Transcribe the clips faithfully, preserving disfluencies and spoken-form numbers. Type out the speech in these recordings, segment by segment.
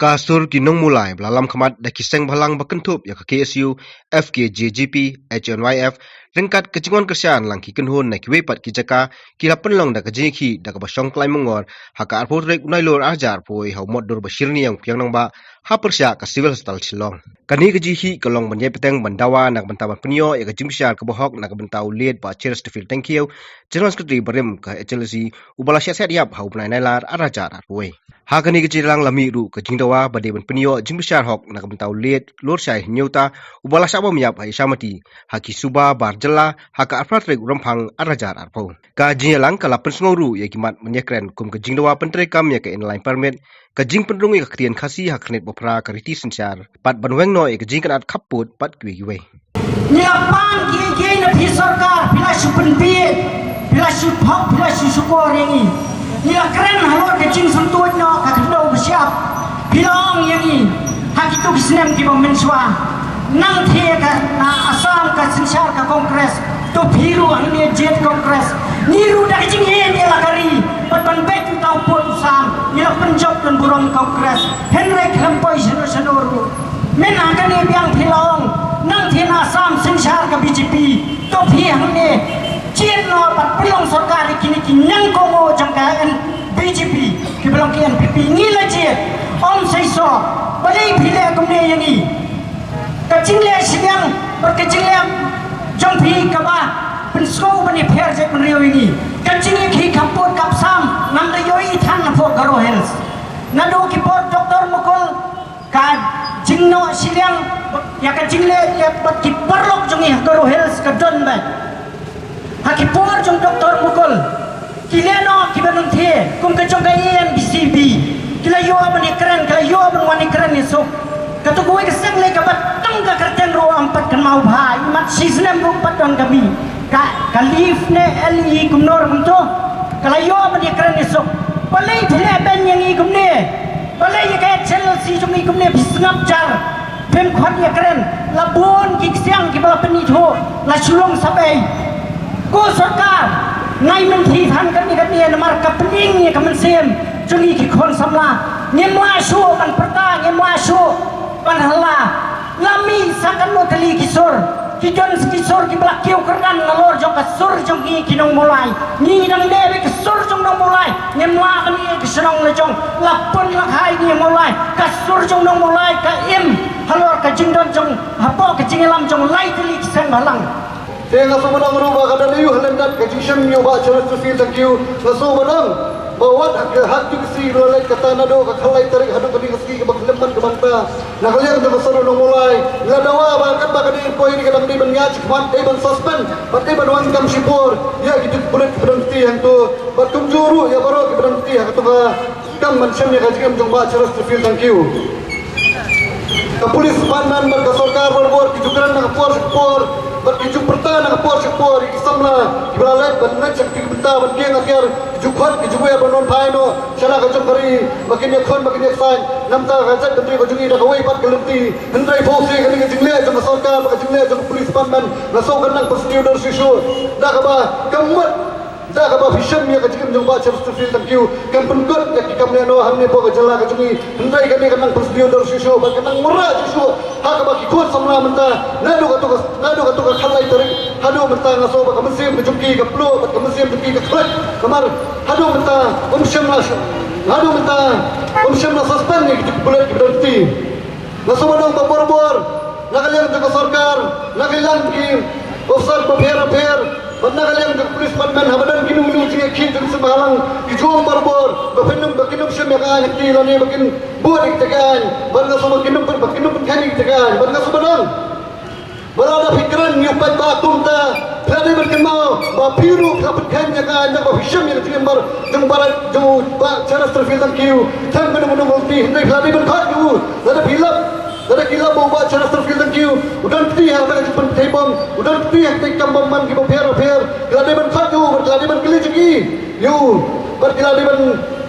Ka sur ki nongmulai ba la lam khmat da ki seng bhalang ba kynthup ïa ka K S U, F K J G P, H N Y F, ryngkat ka jingwan kyrshan lang ki kynhun na kiwei pat ki jaka, ki la pynlong da ka jingïakhih da kaba shong klaiñ mongor ha ka arphew tarik u Nailur arhajar arphew ha u mot dur ba shirniang Piang Nangbah, ha pyrshah ka Civil Hospital Shillong. Kane ka jingïakhih ka long ban ïai bteng ban dawa na ka bynta ban pynïoh ïa ka jingbishar kaba hok na ka bynta u late Bah Chesterfield Thangkhiew, General Secretary barim ka H L C, uba la shah siat ïap ha u bnai Nailar arhajar arphew. Ha kane ka jingïalang la mih ruh ka jingdawa ba dei ban pynïoh jingbishar hok na ka bynta u late Lorshai Hynñiewta, uba la shah bom ïap ha Ishamati ha ki suba bar jylla ha ka arphew tarik u Rymphang arhajar arphew. Ka jingïalang ka la pynsngew ruh ïa ki mat ban ïakren kum ka jingdawa pyntreikam ïa ka Inner Line Permit, ka jingpynrung ïa ka ktien Khasi ha ka khyrnit ba phra ka riti synshar, bad ban weng noh ïa ka jingkynad khappud bad kiwei kiwei. Ngi la pan kiei kiei na phi sorkar, phi la shu pynbiej, phi la shu thok, phi la shu shukor ïa ngi. Ngi la kren halor ka jingsyntuid noh ka khyndew ba shyiap, phi la ong ïa ngi ha kito ki snem kiba mynshuwa. Nangta ka na Assam ka synshar ka Congress, to phi ruh hangne jied Congress. Ngi ruh da ka jingïeit ngi la ka ri, bad ban beit uta u pud u sam, ngi la pynjop don burom Congress. Hynrei khlem poi shano shano ruh. Mynta kane biang phi la ong, nangta na Assam synshar ka B J P, to phi hangne jied noh bad pynlong sorkar ïa kine ki ñiangkohnguh jong ka N B J P, kiba long ki N P P, ngi la jied. Ym seisoh, balei phi leh kumne ïa ngi? Ka jingleh shiliang bad ka jingleh jong phi kaba pynsngew ban ïapher jaitbynriew ïa ngi. Ka jingïakhih khappud kap sam ngam da ïohi than hapoh Garo Hills. Naduh ki por Doctor Mukul, ka jingnoh shiliang ïa ka jingleh ïa bad ki paralok jong ngi ha Garo Hills ka don beit. Ha ki por jong Doctor Mukul, ki leh noh kiba nangthie kum ka jong ka A N B C B. Ki la ïoh ban ïakren, ki la ïoh ban wan ïakren ïasuk. Kato kawei ka seng lei kaba tang ka kyrteng ruh ym pat kynmaw bha, imat shi snem ruh ym pat don ka mih. Ka, ka leave ne L E kumno ruh kumto, ka la ïoh ban ïakren ïasuk. Balei phi leh beiñ ïa ngi kumne? Balei ïa ka H L C jong ngi kumne phi sngap jar? Phim khot ïakren, la bun ki ksiang kiba la pynithuh, la shu long sabei. Ko sorkar, ngai mynthi than kane kane namar ka pynïeng ïa ka mynsiem jong ngi ki khun samla. Ngim lah shuh ban pyrta, ngim lah shuh ban halla. La mih sa katno tylli ki sur, ki don ki sur kiba la kiew kyrdan nalor jong ka sur jong ngi ki nongmulai. Ngi dang dei beit ka sur jong nongmulai. Ngim lah ban ïeh ka shnong la jong, la pun la khai ngi mawlai. Ka sur jong nongmawlai ka im halor ka jingdon jong, hapoh ka jingïalam jong lai tylli ki seng bhalang. Te nga sngewbha ban ong ruh ba ka dang ïoh lyndet ka jingshem ïa u Bah Chesterfield Thangkhiew. Nga sngewbha ban ong ba wat ha ka, ha ka sngi ba la leit kata naduh ka khatlai tarik haduh kane ka sngi kaba khlem ban ka bynta. Na ka liang jong ka sur nongmawlai, la dawa ba katba ka dei inquiry ka dang dei ban ïaid shakhmat, dei ban suspend bad dei ban wan kam shipor ïa kito ki pulit kiba don kti hangto bad kumjuh ruh ïa baroh kiba don kti ha kato ka kam ban shem ïa ka jingim jong Bah Chesterfield Thangkhiew. Ka police department bad ka sorkar barabor ki ju kren na ka por sha ka por bad ki ju pyrta na ka por sha ka por ïa ki samla kiba la leit ban leit sha kito ki bynta ban kieng atiar, ki ju khot ki ju wer ban wan phai noh sha la ka jong ka ri ba kin ïakhun ba kin ïasaid. Namar ka jaitbynriew ka jong ngi da kawei pat ka lynti. Hynrei phi sngewthuh kane ka jingleh jong ka sorkar bad ka jingleh jong ka police department, nga sngewkynmaw ba sngewdor shuh shuh da kaba ka mut da kaba phi shem ïa ka jingim jong Bah Chesterfield Thangkhiew. Kan pynkut ïa ki kam lehnoh hangne hapoh ka jylla ka jong ngi. Hynrei kane ka nang pynsngewdor shuh shuh bad ka nang wanrah shuh shuh ha kaba ki khun samla mynta naduh kato ka, naduh kato ka khatlai tarik haduh mynta. Nga sngewbha ba ka mynsiem ka jong ki ka pluh bad ka mynsiem jong ki ka khluit. Namar haduh mynta ym shym la, haduh mynta ym shym la suspend ïa ki pulit kiba don kti. Nga sngewbha ban ong ba barabor na ka liang jong ka sorkar, na ka liang ki officer bapher bapher bad na ka liang jong ka police department, haba don kino kino jingïakhih jong ki seng bhalang, ki ju ong barabor ba kin ym, ba kin ym shim ïa ka aiñ ha kti lane ba kin bud ïa kita ki aiñ. Bad nga sngewbha ba kin ym, ba kin ym pynkheiñ ïa kita ki aiñ. Bad nga sngewbha ban ong ba lada phi kren ïa u paidbah kumta, phi la dei ban kynmaw ba phi ruh phi la pynkheiñ ïa ka aiñ, ba phi shem ïa ka jingim bar jong u Bah, jong u Bah Chesterfield Thangkhiew. Tang kano kano ka lynti, hynrei phi la dei ban khot ïa u. Lada phi lap, lada ki lap ba u Bah Chesterfield Thangkhiew u don kti ha kata ka jingpynpthei bom, u don kti ha kita ki kam bom man kiba pher bapher, phi la dei ban khot ïa u bad phi la dei ban kylli jingïa ïa u. Bad phi la dei ban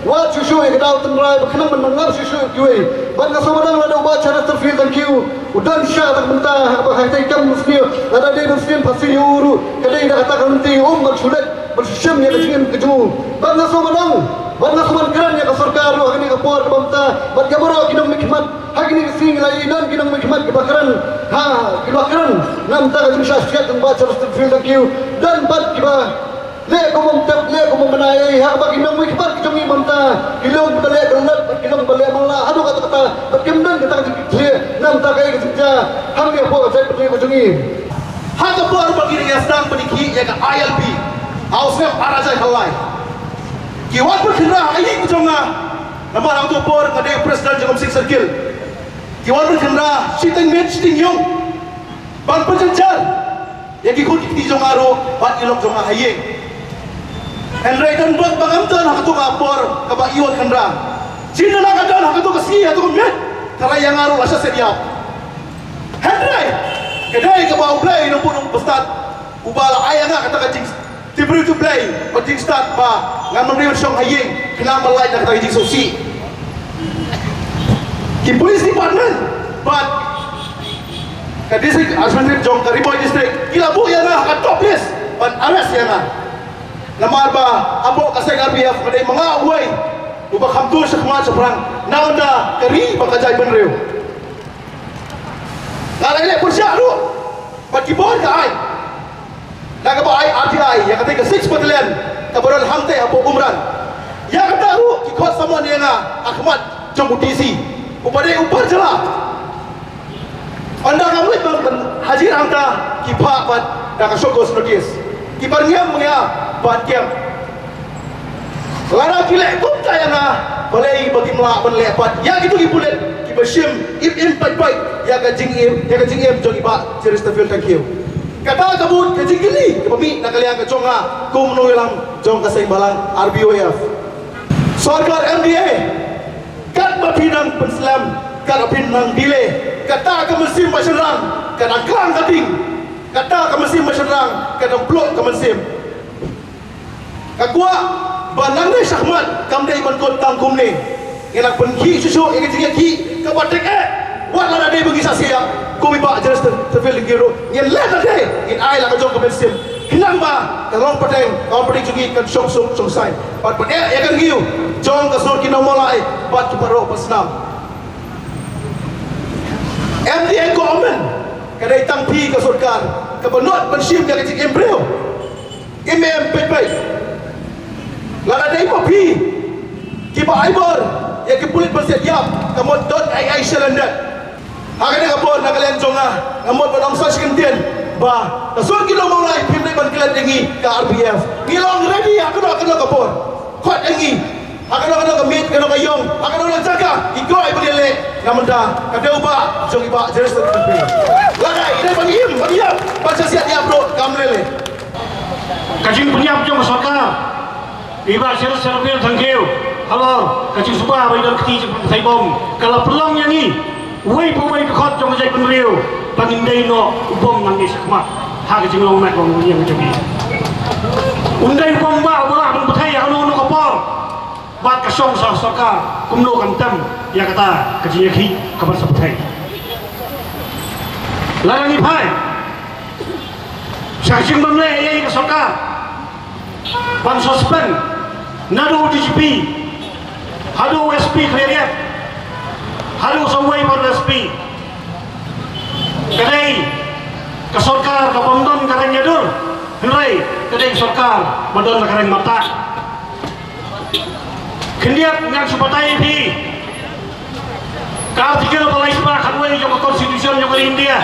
wad shuh shuh ïa ka daw tynrai ba khnang ban ngap shuh shuh ïa kiwei. Bad nga sngewbha ban ong lada u Bah Chesterfield Thangkhiew u don sha kata ka bynta ha kaba ha kita ki kam mynsiem, lada dei ban sdien phasi ïa u ruh, ka dei da kata ka lynti um ban shu leit ban shu shem ïa ka jingim ka jong u. Bad nga sngewbha ban ong Bad nga sngewbha kren ïa ka sorkar ruh ha kane ka por kaba mynta, bad ïa baroh ki nongmihkhmat ha kine ki sngi, la ïoh don ki nongmihkhmat kiba kren, ha, kiba kren na bynta ka jingshah siat jong Bah Chesterfield Dhyrkhiew. Don pat kiba leh kum bym tip, leh kum bym bna ei, ha kaba ki nongmihkhmat ki jong ngi mynta ki long ba leh kyllon, bad ki long ba leh manla haduh katta katta, bad kim don kata ka jingkitkhlieh na bynta kaei ka jingjia hangne hapoh ka jaitbynriew ka jong ngi. Ha ka por ba ngi dang ïa sdang ban ïakhih ïa ka I L P ha u snem ar hajar khatlai, ki wan pynkhynra ha ïing jong nga, namar ha kato ka por nga dei u president jong ka Mynsiem Circle. Ki wan pynkhynra shiteng miet shiteng ïung ban pynjynjar ïa ki khun ki kti jong nga ruh bad i lok jong nga ha ïing. Hynrei don bok ba ngam don ha kato ka por kaba i wan khynra. Jingduna ka don ha kato ka sngi, ha kato ka miet, tharai ïa nga ruh la sah seh ïap. Hynrei ka dei kaba U Blei u nongbuh nongstad uba la ai ïa nga kata ka jingtip briew tip Blei bad jingstad ba ngan ym dei ban shong ha ïing khnang ban lait na kata ka jingsngewsih. Ki police department bad ka district administrative jong ka Ri Bhoi District ki la buh ïa nga ha ka top list ban arrest ïa nga. Namar ba hapoh ka seng R P F nga dei ma nga uwei uba kham tur shakhmat shaphrang na bynta ka ri bad ka jaitbynriew. Nga la leh pyrshah ruh bad ki bor ka aiñ, na kaba ai R T I ïa kata ka six Battalion kaba don hangtei hapoh Umran. Ïa kata ruh ki khot samon ïa nga ha khmat jong u D C uba dei u bar jylla. Ynda ngam leit ban hajir hangta, ki phah pat da ka show cause notice. Ki bar ngiam ïa nga bad kem. Lada ki leh kumta ïa nga, balei ba kim lah ban leh pat ïa kito ki pulit kiba shim im im pait pait ïa ka jingim, ïa ka jingim jong i Bah Chesterfield Dhyrkhiew? Kata ka mut ka jingkylli kaba mih na ka liang ka jong nga kum u nongïalam jong ka seng bhalang R B Y F. Sorkar M D A, katba phi nang pynslem, katba phi nang delay, kata ka mynsiem ba shynrang ka dang klang ka ding. Kata ka mynsiem ba shynrang ka dang pluh ka mynsiem. Ka kwah ba nangne shakhmat kam dei ban kut tang kumne. Ngi la pynkhih shuh shuh ïa ka jingïakhih kaba tyngeh. Wat la da dei ba ngi sah seh ïap kum i Bah Chesterfield Dhyrkhiew ruh, ngin leh lade, ngin ai la ka jong ka mynsiem khnang ba ka long pateng, ka long pateng jong ngi kan shong suk shong saiñ. Bad pyneh ïa ka review jong ka sur ki nongmawlai bad ki paralok ba snam. M D A government ka dei tang phi ka sorkar kaba nud ban shim ïa ka jingim briew. Im em peit peit. Lada dei ma phi kiba ai bor ïa ki pulit ban siat ïap, ka mut don ai ai shalendar. Ha kane ka por na ka liang jong nga, nga mut ban ong sa shi kyntien ba ka sur ki nongmawlai phim dei ban klet ïa ngi ka R P F. Ngi long ready ha kano kano ka por. Khot ïa ngi ha kano kano ka miet, kano ka ïong, ha kano kano ka jaka, ngi kwah ban ïaleh na bynta ka dei u bah jong i Bah Chesterfield Dhyrkhiew. Lada i dei ban im ban ïap ban sa siat ïap ruh kam leh leh. Ka jingpynïap jong ka sorkar ïa i Bah Chesterfield Dhyrkhiew halor ka jingsuba ba i don kti jingpynthei bom ka la pynlong ïa ngi uwei pa uwei ka khot jong ka jaitbynriew ba ngin dei noh u bom nangne shakhmat ha ka jinglong met long ïing jong ngi. Un dei u bom bah uba lah ban pynthei ha kano kano ka por. Bad ka shong sha sorkar kumno kan tem ïa kata ka jingïakhih kaba sa pynthei. Lada ngi phai sha ka jingbymleh ïa ka sorkar ban suspend naduh u D G P haduh u S P Khliehriat haduh sa uwei pat u S P. Ka dei ka sorkar ka bym don ka reng ïadur, hynrei ka dei ka sorkar ba don ka reng mata. Khyndiat ngan shu batai ïa phi ka Article ba lai spah khatwei jong ka Constitution jong ka India.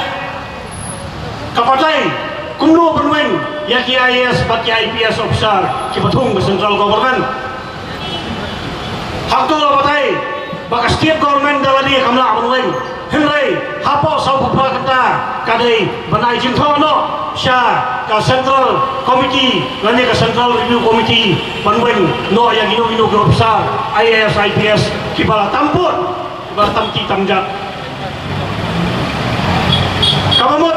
Ka batai kumno ban weng ïa ki I A S bad ki I P S officer kiba thung ka central government. Hangto la batai ba ka state government da lade kam lah ban weng. Hynrei hapoh sawphew phra kynta ka dei ban ai jingthoh noh sha ka central committee lane ka central review committee ban weng noh ïa kino kino ki officer I A S I P S kiba la tam pud, kiba la tam kti tam jat. Kaba mut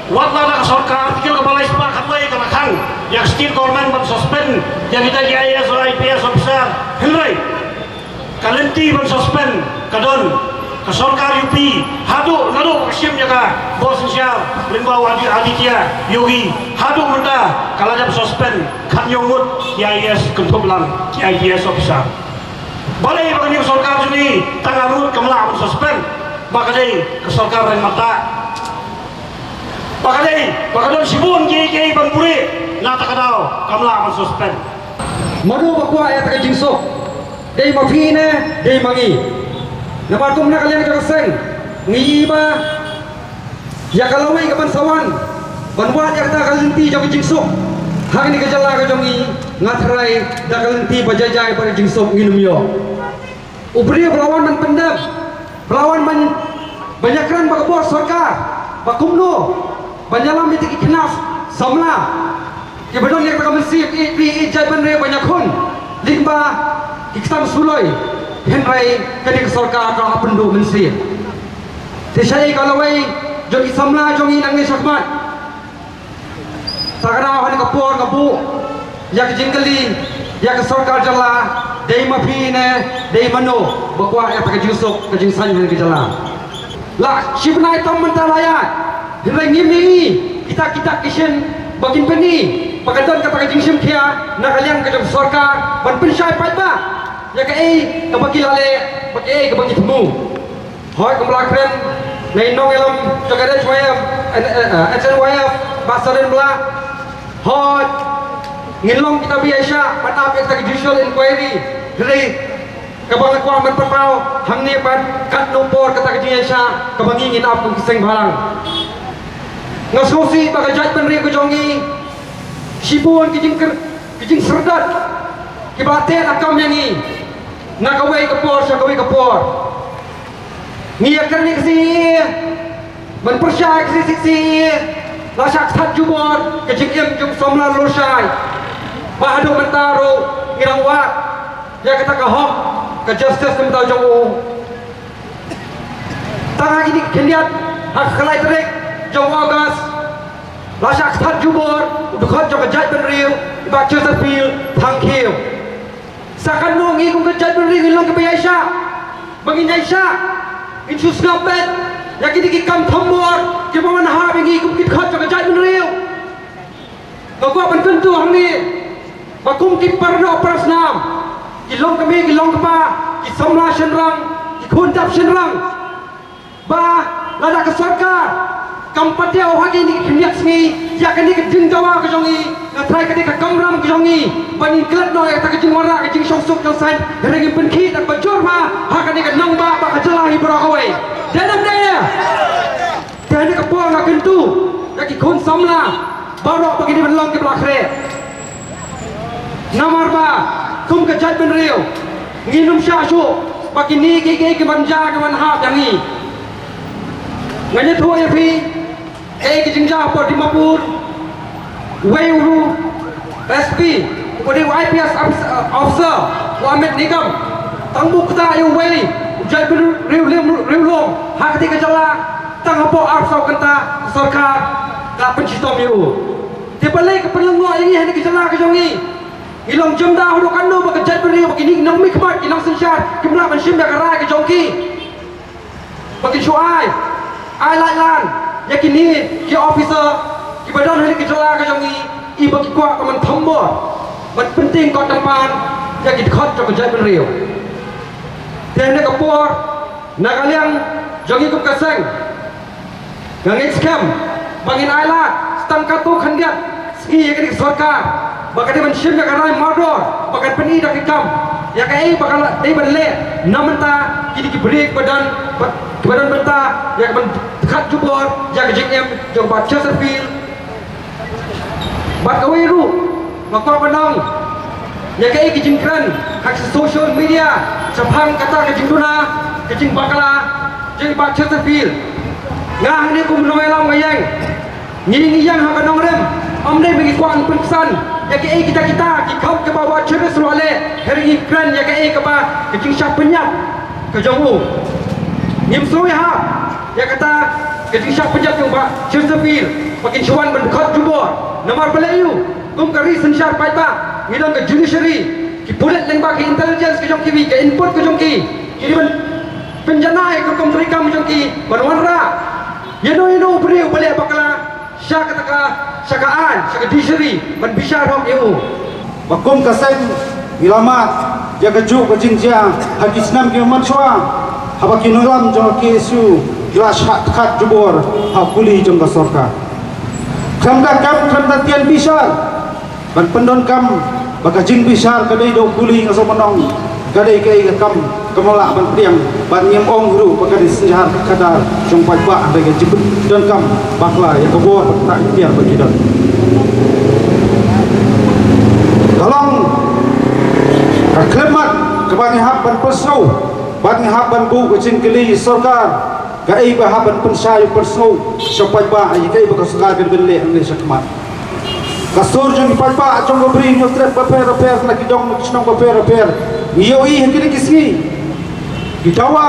wat la da ka sorkar article kaba lai spah khatwei ka la khang ïa ka state government ban suspend ïa kita ki I A S I P S officer, hynrei ka lynti ban suspend ka don Ka sorkar U P, haduh naduh ka shim ïa ka bor synshar lyngba u Adi- Aditya Yogi, haduh mynta ka la dep suspend khatñiew ngut ki I A S kynthup lang ki I P S officer. Balei ba kane ka sorkar jong ngi tang ar ngut kam lah ban suspend? Ba ka dei ka sorkar reng mata. Ba ka dei ba ka don shibun kiei kiei ban buhrieh, na kata ka daw kam lah ban suspend. Mano ba kwah ïa kata ka jingsuk? Dei ma phi ne dei ma ngi? Namar kum na ka liang jong ka seng ngi i ba ïa ka lawei ka ban sa wan ban wad ïa kata ka lynti jong ka jingsuk ha kane ka jylla ka jong ngi, nga tharai da ka lynti ba jai jai bad ka jingsuk ngin ym ïoh. U briew ba la wan ban pyndem, ba la wan ban, ban ïakren bad ka bor sorkar ba kumno ban ïalam ïa ki khynnah samla kiba don ïa kata ka mynsiem ïeit ri ïeit jaitbynriew ban ïakhun lyngba ki ksam suloi. Hynrei kane ka sorkar ka la pynduh mynsiem. Te shaei ka lawei jong ki samla jong ngi nangne shakhmat? Te ka daw ha kane ka por nga buh ïa ka jingkylli ïa ka sorkar jylla, dei ma phi ne dei mano ba kwah ïa kata ka jingsuk ka jingsaiñ ha kane ka jylla? La shi bnai tam mynta la ïaid, hynrei ngim ïohi kita kita ki shin ba kin pyni ba ka don kata ka jingshim khia na ka liang ka jong ka sorkar ban pynshai paidbah ïa kaei kaba ki la leh bad kaei kaba ki thmu. Hooid, kumba la kren na i nongïalam jong ka H Y F, eh, eh, eh, H N Y F, Bah Sarin Blah. Hooid, ngin long kita ba ïaishah ban ap ïa kata ka judicial inquiry. Hynrei kaba nga kwah ban pynpaw hangne pat, katno por kata ka jingïaishah kaba ngi ngin ap kum ki seng bhalang? Nga sngewsih ba ka jaitbynriew ka jong ngi shibun ki jingkyrpad, ki jingsyrdat kiba la teh lakam ïa ngi na kawei ka por sha kawei ka por. Ngi ïakren ïa ka C A A, ban pyrshah ïa ka C C A, la shah ktah jubor ka jingim jong u samla Lorshai. Ba haduh mynta ruh ngi dang wad ïa kata ka hok, ka justice na ka bynta jong u. Tang ha kine ki khyndiat, ha ka khatlai tarik jong u August, la shah ktah jubor u dkhot jong ka jaitbynriew, i Bah Chesterfield Thangkhiew. Sa katno ngi kum ka jaitbynriew ngin long kiba ïaishah, ba ngin ïaishah, ngin shu sngap beit ïa kine ki kam thombor kiba wan hap ïa ngi kum ki dkhot jong ka jaitbynriew? Nga kwah ban kyntu hangne ba kum ki paradoh parasnam, ki longkmie ki longkpa, ki samla shynrang, ki khun dap shynrang, ba lada ka sorkar kam pat ïoh ha kine ki khyndiat sngi ïa kane ka jingdawa ka jong ngi, nga tharai kane ka kamram ka jong ngi ba ngin klet noh ïa kata ka jingwanrah, ka jingshong suk shong saiñ, hynrei ngin pynkhih da kaba jur bha ha kane ka nongbah bad ka jylla hi baroh kawei. Dei ne ym dei? Te ha kane ka por nga kyntu ïa ki khun samla baroh ba kin ïa pynlong kiba la khreh. Namar ba kum ka jaitbynriew ngin ym shah shuh ba kine kiei kiei ki ban jia ki ban hap ïa ngi. Ngan ïathuh ïa phi kaei ka jingjia hapoh Dimapur. Uwei u S P, uba dei u I P S officer, u Amit Nigam, tang ba u ktah ïa uwei u jaitbynriew riewlum, riewlum ha katei ka jylla, tang hapoh arphew saw kynta ka sorkar ka la pynshitom ïa u. Te balei ka pynlyngngoh ïa ngi ha kane ka jylla ka jong ngi? Ngi long jemda haduh katno ba ka jaitbynriew, ba kine ki nongmihkhmat, ki nongsynshar kim lah ban shim ïa ka rai ka jong ki? Ba kin shu ai, ai lait lan ïa kine ki officer kiba don ha kane ka jylla ka jong ngi, i ba ki kwah ka man thombor ban pyntieng kot tympan ïa ki dkhot jong ka jaitbynriew. Te ha kane ka por, na ka liang jong ngi kum ka seng, nga ngeit skhem ba ngin ailad tang katto khyndiat sngi ïa kane ka sorkar ba ka dei ban shim ïa ka rai mardor, ba kan pyni da ki kam ïa kaei ba ka la dei ban leh na mynta. Kine ki briew kiba don, ba, kiba don bynta ïa ka ban dkhat jubor ïa ka jingim jong Bah Chesterfield. Bad kawei ruh, nga kwah ban ong ïa kaei ka jingkren ha ka social media shaphang kata ka jingduna, ka jingbakla jong i Bah Chesterfield. Nga hangne kum u nongïalam nga ïeng, ngi, ngi ïeng ha ka nongrim, ym dei ba ngi kwah ban pynksan ïa kaei kita kita ki kam kiba u Bah Chesterfield u la leh, hynrei ngi kren ïa kaei kaba ka jingshah pynïap ka jong u. Ngim sngew ïahap ïa kata ka jingshah pynïap jong u Bah Chesterfield ba kin shu wan ban dkhot jubor. Namar balei? Ïa u, kum ka ri synshar paidbah, ngi don ka judiciary, ki pulit lyngba ka intelligence ka jong ki, ka input ka jong ki, ki dei ban Pynjanai ka kum treikam jong ki ban wanrah ïa no ïa no u briew ba leh bakla sha kata ka, sha ka aiñ, sha ka judiciary ban bishar hok ïa u. Ba kum ka seng ngi la mad ïa kajuh ka jingjia ha ki snem kiba mynshuwa, haba ki nongïalam jong ka K S U ki la shah khat jubor ha u kuli jong ka sorkar. Khlem da kam, khlem da tian bishar ban pyndonkam ba ka jingbishar ka dei da u kuli, nga sngewbha ban ong ka dei kaei ka kam kaba lah ban pdiang bad ngim ong ruh ba ka dei synshar ka khadar jong paidbah, hynrei ka jingpyndonkam bakla ïa ka bor bad ka iktiar ba ki don. Ka long ka khyllipmat kaba ngi hap ban pynsngew bad ngi hap ban buh ka jingkylli ïa sorkar, kaei ba hap ban pynshai pynsngew sha paidbah ïa kaei ba ka sorkar ka dei ban leh hangne shakhmat. Ka sur jong ki paidbah jong ka Bri Hynñiewtrep bapher bapher na ki dong na ki shnong bapher bapher, ngi ïohi ha kine ki sngi ki dawa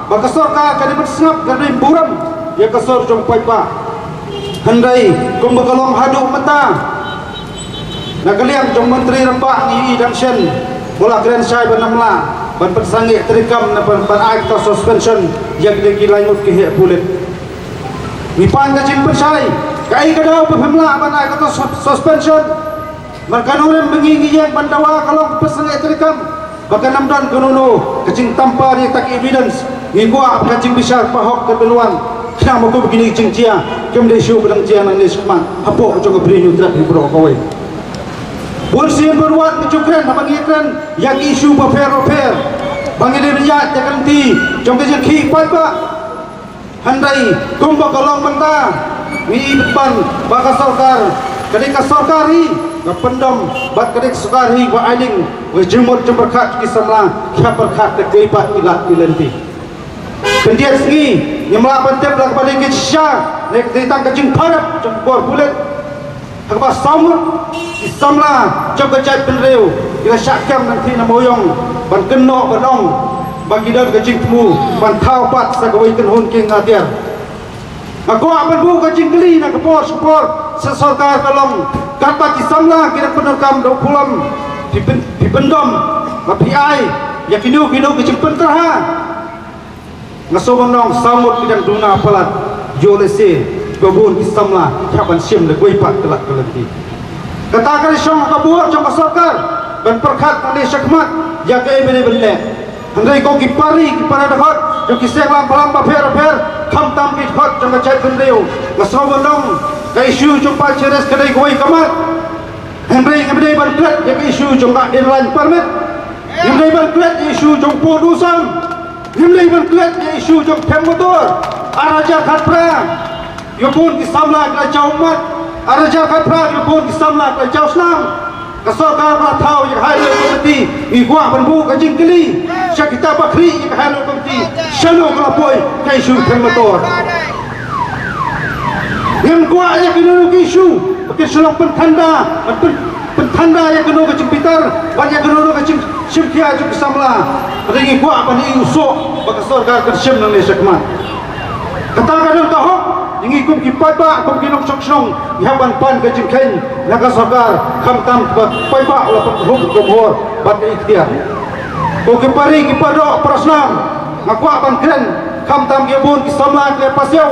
ba ka sorkar ka dei ban sngap, ka dei ban burom ïa ka sur jong paidbah. Hynrei kumba ka long haduh mynta, na ka liang jong Myntri Rangbah ngi ïohi dang shen ba la kren shai ban ym lah ban pynsangeh treikam ne ban, ban ai kata suspension ïa kine ki lai ngut ki heh pulit. Ngi pan ka jingpynshai, kaei ka daw ba phim lah ban ai kata sus-, suspension? Namar ka nongrim ba ngi ngi ïeng ban dawa ka long pynsangeh treikam ba kan ym don kano kano ka jingtampar ïa kata ka evidence. Ngi kwah ba ka jingbishar ba hok kan wan, khnang ba kum kine ki jingjia kim dei shuh ba dang jia nangne shakhmat hapoh jong ka Bri Hynñiewtrep hi baroh kawei. Bun sien bun wat ngi ju kren, haba ngi kren ïa ki issue bapher bapher ba ngi dei ban ïaid ïa ka lynti jong ka jingkhih paidbah. Hynrei kumba ka long mynta, ngi i ban ba ka sorkar ka dei ka sorkar hi ka pyndom bad ka dei ka sorkar hi ba ai lynti ba ka jingmut jingpyrkhat ki samla ki hap pyrkhat da kiwei pat ki lad ki lynti. Khyndiat sngi ngim lah ban tip la kaba dei ka shisha ne ka dei tang ka jingpyrkhat jong ka bor pulit. Ha kaba saw ngut ki samla jong ka jaitbynriew ki la shah kem na ka thih na Mawïong ban kynnoh ban ong ba ki don ka jingthmu ban thaw pat sa kawei kynhun kieng atiar. Nga kwah ban buh ka jingkylli na ka por sha ka por sha sorkar ka long, katba ki samla ki dang pyndonkam da u pulom, phi pyn-, phi pyndom ba phi ai ïa kino kino ki jingpyntyrha? Nga sngewbha ban ong saw ngut ki dang duna palat, ïoh lehse ba bun ki samla ki hap ban shim da kiwei pat ki lad ki lynti. Kata ka dei shong ha ka bor jong ka sorkar ban pyrkhat nangne shakhmat ïa kaei ba dei ban leh. Hynrei ko ki pari ki para dkhot jong ki seng lam palam bapher bapher, khamtam ki dkhot jong ka jaitbynriew, nga sngewbha ban ong ka issue jong Pasir Ris ka dei kawei ka mat. Hynrei ngim dei ban klet ïa ka issue jong ka inline permit. Ngim dei ban klet ïa ka issue jong pud u sam. Ngim dei ban klet ïa ka issue jong them motor. Ar hajar khatphra ïa bun ki samla ki la jaw ummat. Ar hajar khatphra ïa bun ki samla ki la jaw snam. Ka sorkar ba la thaw ïa ka Highway Committee, ngi kwah ban buh ka jingkylli sha kita ba khlieh ïa ka Highway Committee, shano ka la poi ka issue them motor? Ngim kwah ïa kino kino ki issue ba kin shu long pynthanda, ban pyn-, pynthanda ïa kano ka jingbitar bad ïa kano ka jingshim khia jong ki samla. Hynrei ngi kwah ban ïohi u soh ba ka sorkar kan shim nangne shakhmat. Kata ka don ka hok ïa ngi kum ki paidbah, kum ki nongshong shnong, ngi hap ban pan ka jingkheiñ na ka sorkar, khamtam ba paidbah u la pynkup ka bor bad ka iktiar. Ko ki pari ki para doh para snam, nga kwah ban kren, khamtam ki bun ki samla ki la pasiaw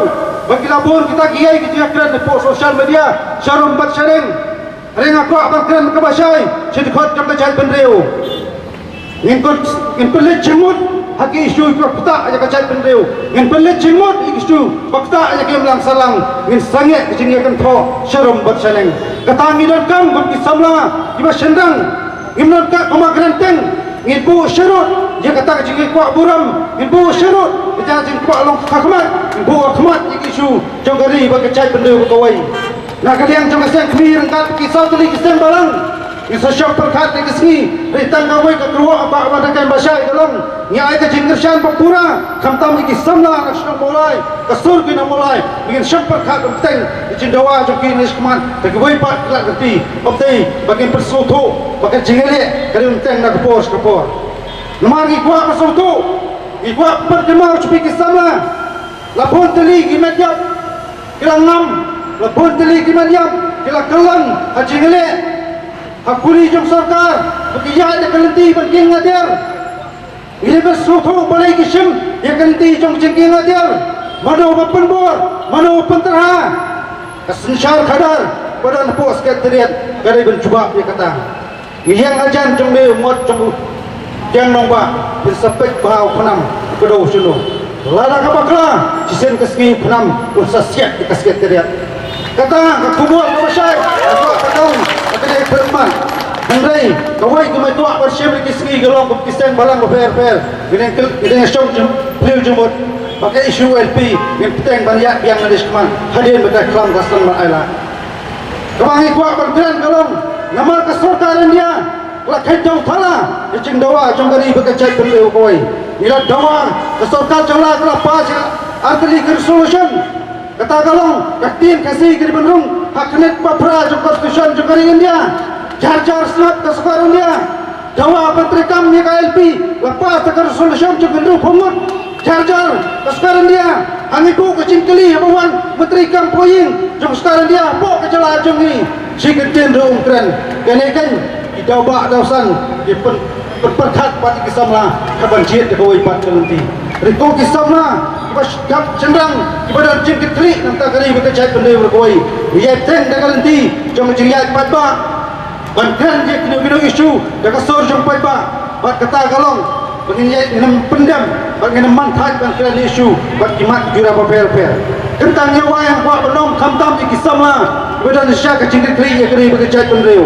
ba ki la bun kita kiei ki jingkren hapoh social media sharum bad shaneng. Hynrei nga kwah ban kren kaba shai sha ki dkhot jong ka jaitbynriew. Ngin kut, ngin pynleit jingmut ha ki issue kiba ktah ïa ka jaitbynriew. Ngin pynleit jingmut ïa ki issue ba ktah ïa ka imlang sahlang. Ngin sangeh ka jingïakynthoh sharum bad shaneng. Kata ngi donkam kum ki samla kiba shynrang. Ngim donkam kum ha ka rynteng. Ngin buh sharud ïa kata ka jingkwah burom. Ngin buh sharud ïa ka jingkwah long ka khmat. Ngin buh ka khmat ïa ki issue jong ka ri bad ka jaitbynriew ba kawei. Na ka liang jong ka seng kmie ryngkat ki saw tylli ki seng balang, ngi sa shong pyrkhat ïa ka sngi, hynrei tang kawei ka kyrwoh ba, ba dang kren ba shai ka long, ngi ai ka jingkyrshan ba pura, khamtam ïa ki samla na shnong Mawlai, ka sur ki nong Mawlai, ba ngin shong pyrkhat ba bteng ïa ka jingdawa jong ki na shakhmat, da kiwei pat ki lad ki lynti, ba bteng ba ngin pynsngewthuh ba ka jingïaleh ka dei bteng na ka por sha ka por. Namar ngi kwah pynsngewthuh, ngi kwah pynkynmaw sha phi ki samla, la bun tylli ki met ïap ki la ngam, la bun tylli ki met ïap ki la kyllon ha jingïaleh, ha kuli jong sorkar, ba ki ïaid da ka lynti ban kieng atiar. Ngi dei ban sngewthuh balei ki shim ïa ka lynti jong ka jingkieng atiar. Mano ba pynbor, mano ba pynterha. Ka synshar khadar ba don hapoh Secretariat ka dei ban jubab ïa kata. Ngi ïeng hajan jong me u ngot jong u kiang nongbah, phin sa peit bha u KHNAM u kdew shano. Lada ka bakla, shisien ka sngi u KHNAM un sa siat ïa ka Secretariat. Kata ka khubor kaba shai, ka kwah ka dang, ka dei pynman. Hynrei kawei ka me kwah ban shim ïa ki sngi ka long kum ki seng balang bapher bapher. Ngi dang kyl-, ngi dang shong jingphylliew jingmut. Ba ka issue U L P ngin bteng ban ïaid biang na deshkman hadien ba ka khlam ka san ban ailad. Kaba ngi kwah ban kren ka long, namar ka sorkar India ka la kheiñ thala ïa ka jingdawa jong ka ri bad ka jaitbynriew kawei. Ngi la dawa, ka sorkar jong la ka la pass ïa artylli ka resolution. Kata ka long, ka ktien Khasi ka dei ban rung ha ka khyndai ba phra jong ka Constitution jong ka ri India. Jar jar sngap ka sorkar India. Dawa ban treikam ïa ka I L P, la pass da ka resolution jong ka hynriewphew ngut. Jar jar ka sorkar India. Hangne buh ka jingkylli haba wan Myntri Kam Poh Ïing jong ka sorkar India hapoh ka jylla jong ngi. Shi kyntien ruh um kren. Kane kan ki daw bah daw san ki pyn-, pynpyrkhat bad ki samla ka ban jied da kawei pat ka lynti. Hynrei ko ki samla kiba sh-, khap shynrang kiba don jingkitkhlieh na ka bynta ka ri bad ka jaitbynriew kawei. Ngi ïai bteng da ka lynti jong ka jingïaid paidbah. Ban kren ïa kino kino issue da ka sur jong paidbah. Bad kata ka long ba ngin ïa, ngin ym pyndem bad ngin ym man thait ban kren issue bad ki mat jura bapher bapher. Kynta ngi wai, ngi kwah ban ong khamtam ïa ki samla kiba don sha ka jingkitkhlieh ïa ka ri bad ka jaitbynriew.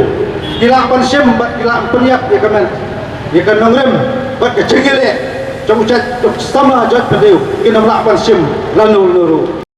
Ki lah ban shim bad ki lah ban pynïap ïa ka met, ïa ka nongrim bad ka jingïaleh jong u jait, jong u samla jaitbynriew. Kin ym lah ban shim lano lano ruh.